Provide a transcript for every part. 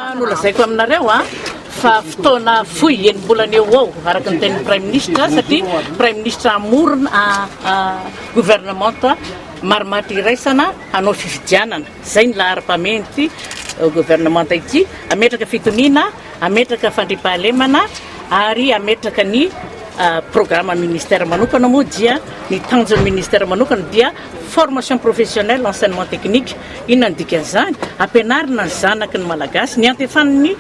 Nolazaiko aminareo fa fotoana fohy enim-bolana eo ho eo araka ny tenin'ny Praiminisitra satria Praiminisitra hamorona governemanta marimaritra iraisana hanao fifidianana. Izay ny laharam-pahamehan'ity governemanta ity, hametraka fitoniana, hametraka fandriampahalemana ary hametraka ny programa ministère manokana moa dia ny tanjon'ny ministère manokana dia formation professionnelle enseignement technique. Inona no dikan'izany? Ampianarina ny zanaky ny Malagasy, ny antefan'ny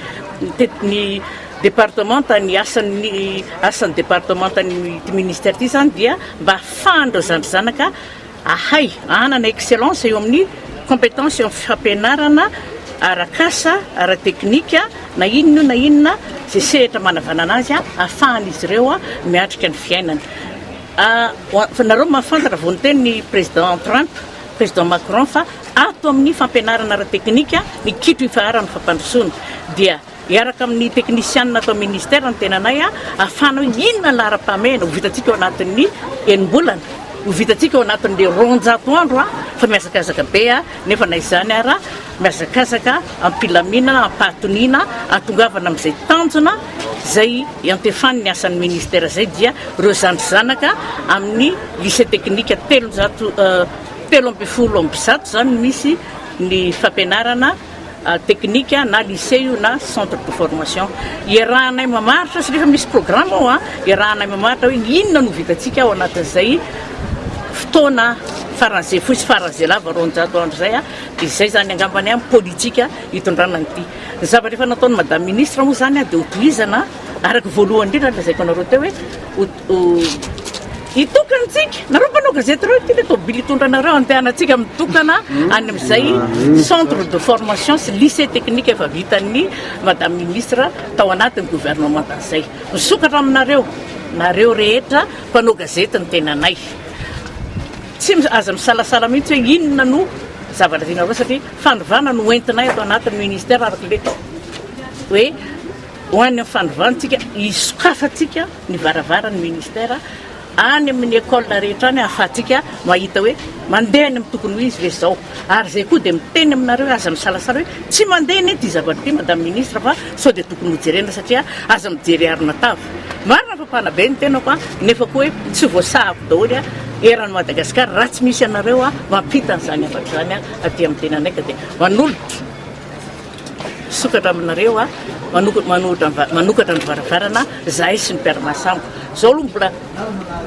ny departemanta, ny asan'ny asan'ny departemantan'ity ministère ity izany dia mba ahafahan'ireo zandry zanaka ahay hanana excellence eo amin'ny compétence eo amin'ny fampianarana arak'asa, ara-teknika, na inona io na inona izay sehatra manavanana azy ahafahan'izy ireo miatrika ny fiainana. Nareo mahafantatra vao niteny ny président Trump Président Macron fa ato amin'ny fampianarana ara-teknika ny kitro ifaharan'ny fampandrosoana dia hiaraka amin'ny teknisianina ato amin'ny ministère ny tenanay ahafahana hoe inona ny laharam-pahamehana ho vitantsika ao anatin'ny enim-bolana, ho vitantsika ao anatin'ny 200 andro fa mihazakazaka be nefa na izany ara mihazakazaka am-pilaminana, am-pahatoniana ahatongavana amin'izay tanjona izay iantefany ny asan'ny ministère izay dia ireo zandry zanaka amin'ny lycée technique 300 113 izany misy ny fampianarana teknika na lycée io na centre de formation. Iarahanay mamaritra satria efa misy programme ao an, iarahanay mamaritra hoe inona no vitantsika ao anatin'izay fotoana faran'izay fohy sy faran'izay lava 200 andro izay an, dia izay izany angambany an politika hitondrana an'ity. Ny zavatra efa nataon'i madame ministre moa izany dia hotohizana araka voalohany indrindra nolazaiko anareo teo hoe hitokana tsika, nareo mpanao gazety ireo ity ilay tômôbily hitondra anareo handehanantsika mitokana any amin'izay centre de formation sy lycée technique efa vitan'ny madame ministre tao anatin'ny gouvernement izay. Misokatra aminareo, nareo rehetra mpanao gazety ny tenanay. Tsy aza misalasala mihitsy hoe inona no zavatra tianareo satria fanovana no entinay ato anatin'ny ministère araka ilay hoe ho any amin'ny fanovana tsika hisokafantsika ny varavaran'ny ministère any amin'ny école rehetra any ahafahantsika mahita hoe mandeha any amin'ny tokony ho izy ve izao ary izay koa dia miteny aminareo hoe aza misalasala hoe tsy mandeha anie ity zavatra ity madame ministre fa sao dia tokony hojerena satria aza mijery arina tava marina fa mpanabe ny tenako a nefa koa hoe tsy voasahako daholo a eran'i Madagasikara raha tsy misy anareo a mampita an'izany hafatra izany a aty amin'ny tenanay ka dia manolotra Misokatra aminareo aho, manokatra ny varavarana zahay sy ny mpiara-miasa amiko. Zao aloha mbola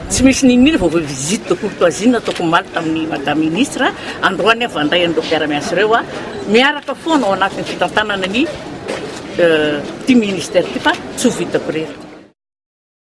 tsy misy n'inon'inona vao visite de courtoisie nataoko omaly tamin'ny madame ministre, androany aho vao handray an'ireo mpiara-miasa ireo aho, miaraka foana ao anatin'ny fitantanana ny ity ministère ity fa tsy ho vitako irery.